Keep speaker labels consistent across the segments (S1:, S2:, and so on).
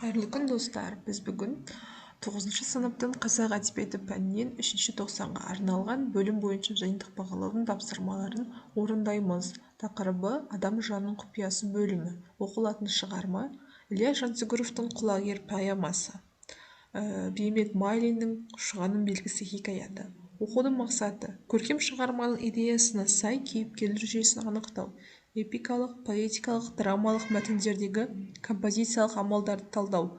S1: Қайырлы күн, достар! Біз бүгін 9 сыныптың қазақ әдебиеті пәнінен 3 тоқсанға арналған бөлім бойынша жиынтық бағалаудың тапсырмаларын орындаймыз. Тақырыбы: «Адам жанының құпиясы» бөлімі. Оқылатын шығарма: Ілияс Жансүгіровтің «Құлагер» поэмасы, Бейімбет Майлиннің «Шұғаның белгісі» хикаяты. Оқудың мақсаты: көркем шығарманың идеясына сай кейіпкерлер жүйесін анықтау, эпикалық, поэтикалық, драмалық мәтіндердегі композициялық амалдарды талдау.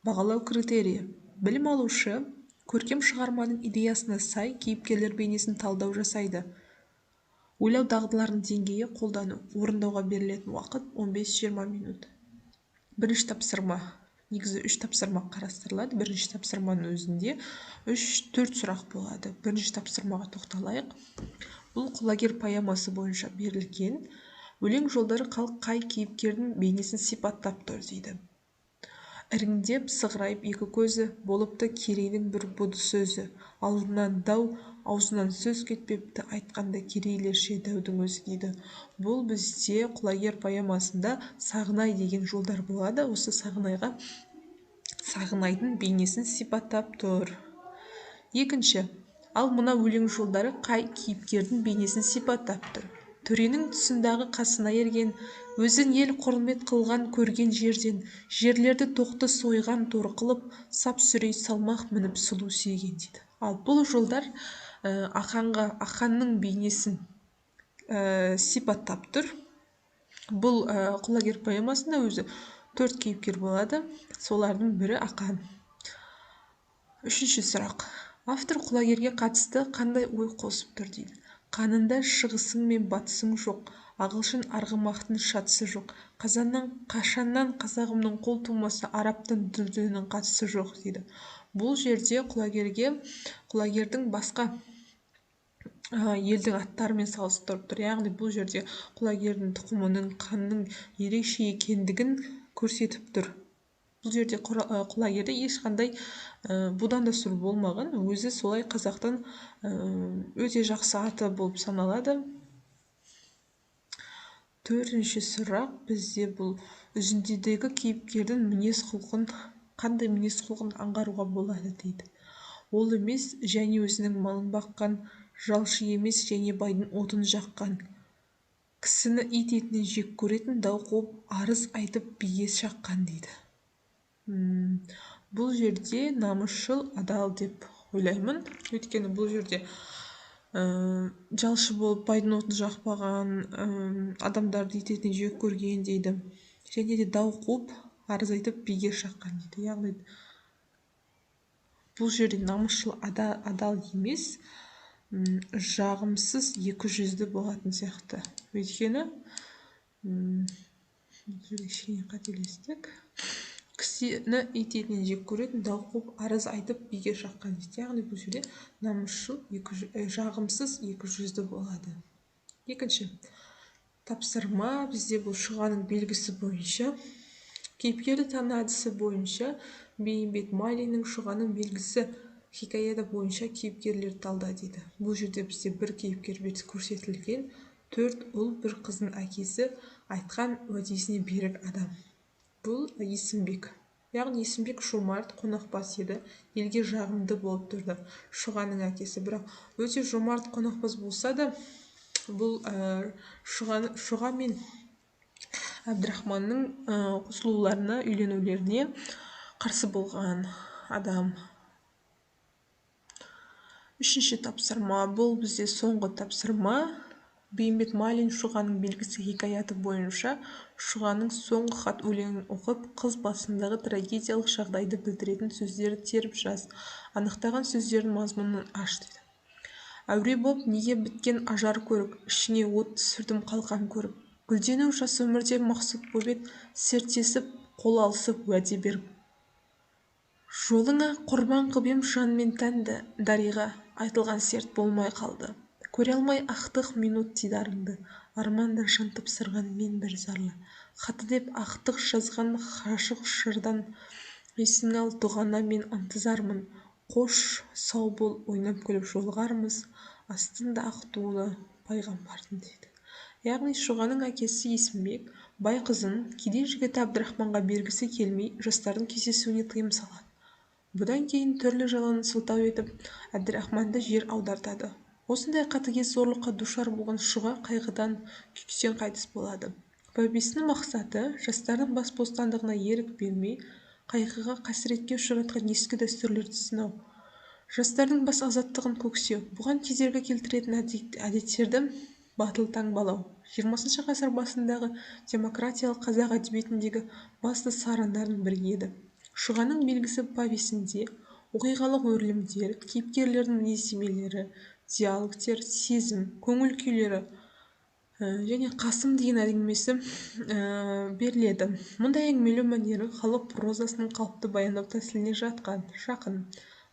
S1: Бағалау критерийі: білім алушы көркем шығарманың идеясына сай кейіпкерлер бейнесін талдау жасайды. Ойлау дағдыларының деңгейі: қолдану. Орындауға берілетін уақыт: 15-20 минут. Бірінші тапсырма. Негізі үш тапсырма қарастырылады. Бірінші тапсырманың өзінде үш, төрт сұрақ болады. Бірінші тапсырмаға тоқталайық. Бұл «Құлагер» поэмасы бойынша берілген өлең жолдары қай кейіпкердің бейнесін сипаттап тұр дейді. Іріңдеп, сығырайып екі көзі, болыпты Керейдің бір бұды сөзі. Алдынан дау, аузынан сөз кетпепті, айтқанда керейлерше дәудің өзі дейді. Бұл бізде «Құлагер» поэмасында Сағынай деген жолдар болады. Осы Сағынайдың бейнесін сипаттап тұр. Екінші: ал мына өлең жолдары қай кейіпкердің бейнесін сипаттап тұр? Төренің тұсындағы қасына ерген, өзін ел құрмет қылған көрген жерден, жерлерді тоқты сойған торы қылып, сап сүрей салмақ мініп сұлу сүйген дейді. Ал бұл жолдар Ақанның бейнесін сипаттап тұр. Бұл «Құлагер» поэмасында өзі төрт кейіпкер болады, солардың бірі Ақан. Үшінші сұрақ: автор Құлагерге қатысты қандай ой қосып тұр дейді. Қанында шығысың мен батысың жоқ, ағылшын арғымақтың шатысы жоқ, қазаннан қашаннан қазағымның қол тумасы, арабтың дүлдүлінің қатысы жоқ дейді. Бұл жерде Құлагердің басқа елдің аттарымен салыстырып тұр. Яғни бұл жерде Құлагердің тұқымының, қанының ерекше екендігін көрсетіп тұр. Бұл жерде Құлагерде ешқандай будандастыру болмаған, өзі солай қазақтың өте жақсы аты болып саналады. Төртінші сұрақ бізде: бұл үзіндідегі кейіпкердің мінез құлқын, қандай мінез құлқын аңғаруға болады дейді. Ол емес және өзінің малын баққан, жалшы емес және байдың отын жаққан, кісіні ит етінен жек көретін, дау қуып, арыз айтып, биге шаққан дейді. Бұл жерде намысшыл, адал деп ойлаймын. Өйткені бұл жерде жалшы болып, байдың отын жақпаған, адамдарды ит етінен жек көрген дейді. Және де дау қуып, арыз айтып, биге шаққан дейді. Яғни бұл жерде намысшыл, адал емес, жағымсыз, екі жүзді болатын сияқты. Өйткені бұл жерде кішкене қателестік. Кісіні ит етінен жек көретін, дау қуып, арыз айтып, биге шаққан дейді. Яғни бұл жерде намысшыл, жағымсыз, екі жүзді болады. Екінші тапсырма бізде: бұл «Шұғаның белгісі» бойынша кейіпкерді тану әдісі бойынша Бейімбет Майлиннің «Шұғаның белгісі» хикаяты бойынша кейіпкерлерді талда дейді. Бұл жерде бізде бір кейіпкер көрсетілген: төрт ұл, бір қыздың әкесі, айтқан уәдесіне берік адам. Бұл Есімбек. Яғни Есімбек жомарт, қонақпаз еді, елге жағымды болып тұрды Шұғаның әкесі. Бірақ өте жомарт, қонақпаз болса да, бұл Шұға мен Әбдірахманның қосылуларына, үйленулеріне қарсы болған адам. Үшінші тапсырма, бұл бізде соңғы тапсырма. Бейімбет Майлин «Шұғаның белгісі» хикаяты бойынша «Шұғаның соңғы хат» өлеңін оқып, қыз басындағы трагедиялық жағдайды білдіретін сөздерді теріп жаз, анықтаған сөздердің мазмұнын аш дейді. Әуре боп неге біткен ажар көрік, ішіңе от түсірдім қалқан көріп. Гүлдену жас өмірде мақсұт боп ед, серттесіп, қол алысып, уәде беріп. Жолыңа құрбан қып ем жан мен тәнді, дариға, айтылған серт болмай қалды. Көре алмай ақтық минут дидарыңды, арманда жан тапсырған мен бір зарлы. Хаты деп ақтық жазған ғашық жырдан, есіңе ал, дұғана, мен ынтызармын. Қош, сау бол, ойнап күліп жолығармыз, астында ақ туы пайғамбардың дейді. Яғни Шұғаның әкесі Есімбек Бай қызын кедей жігіті Әбдірахманға бергісі келмей, жастардың кездесуіне тыйым салады. Бұдан кейін түрлі жаланы сылтау етіп, Әбдірахманды жер аудартады. Осындай қатыгез зорлыққа душар болған Шұға қайғыдан, күйіктен қайтыс болады. Повестің мақсаты жастардың бас бостандығына ерік бермей, қайғыға, қасіретке ұшыратқан ескі дәстүрлерді сынау, жастардың бас азаттығын көксеу, бұған кедергі келтіретін әдеттерді батыл таңбалау. 20 ғасыр басындағы демократиялық қазақ әдебиетіндегі басты сарындардың бірі еді. Шұғаның белгісі повесінде оқиғалық өрілімдер, кейіпкерлердің мінездемелері, диалогтер, сезім, көңіл күйлері және Қасым деген әңгімесі беріледі. Мұндай әңгімелеу мәнері халық прозасының қалыпты баяндау тәсіліне жақын.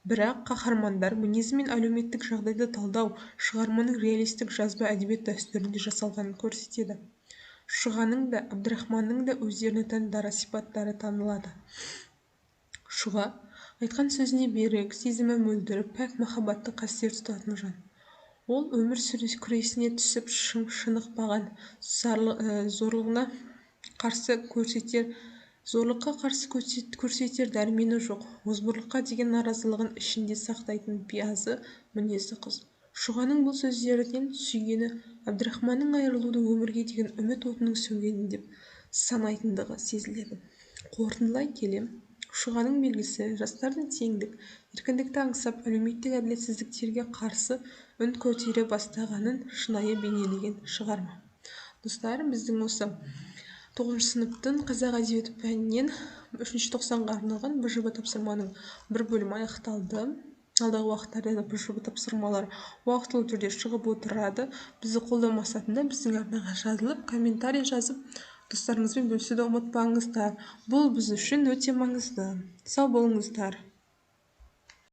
S1: Бірақ қаһармандар мінезі мен әлеуметтік жағдайды талдау шығарманың реалистік жазба әдебиет дәстүрінде жасалғанын көрсетеді. Шұғаның да, Әбдірахманның да өздеріне тән дара сипаттары танылады. Шұға айтқан сөзіне берік, сезімі мөлдір, пәк махаббатты қастер тұтатын жан. Ол өмір күресіне түсіп шынықпаған, зорлығына қарсы көрсетер, зорлыққа қарсы көрсетер дәрмені жоқ, озбырлыққа деген наразылығын ішінде сақтайтын биязы мінезді қыз. Шұғаның бұл сөздерінен сүйгені Әбдірахманнан айырылуды өмірге деген үміт отының сөнгені деп санайтындығы сезіледі. Қорытындылай келе, Шұғаның белгісі жастардың теңдік, еркіндікті аңсап, әлеуметтік әділетсіздіктерге қарсы үн көтере бастағанын шынайы бейнелеген шығарма. Достар, біздің осы 9 сыныптың қазақ әдебиеті пәнінен 3 тоқсанға арналған БЖБ тапсырманың бір бөлімі аяқталды. Алдағы уақыттарда да БЖБ тапсырмалар уақытылы түрде шығып отырады. Бізді қолдау мақсатында біздің арнаға жазылып, комментарий жазып, достарыңызбен бөлісуді ұмытпаңыздар. Бұл біз үшін өте маңызды. Сау болыңыздар.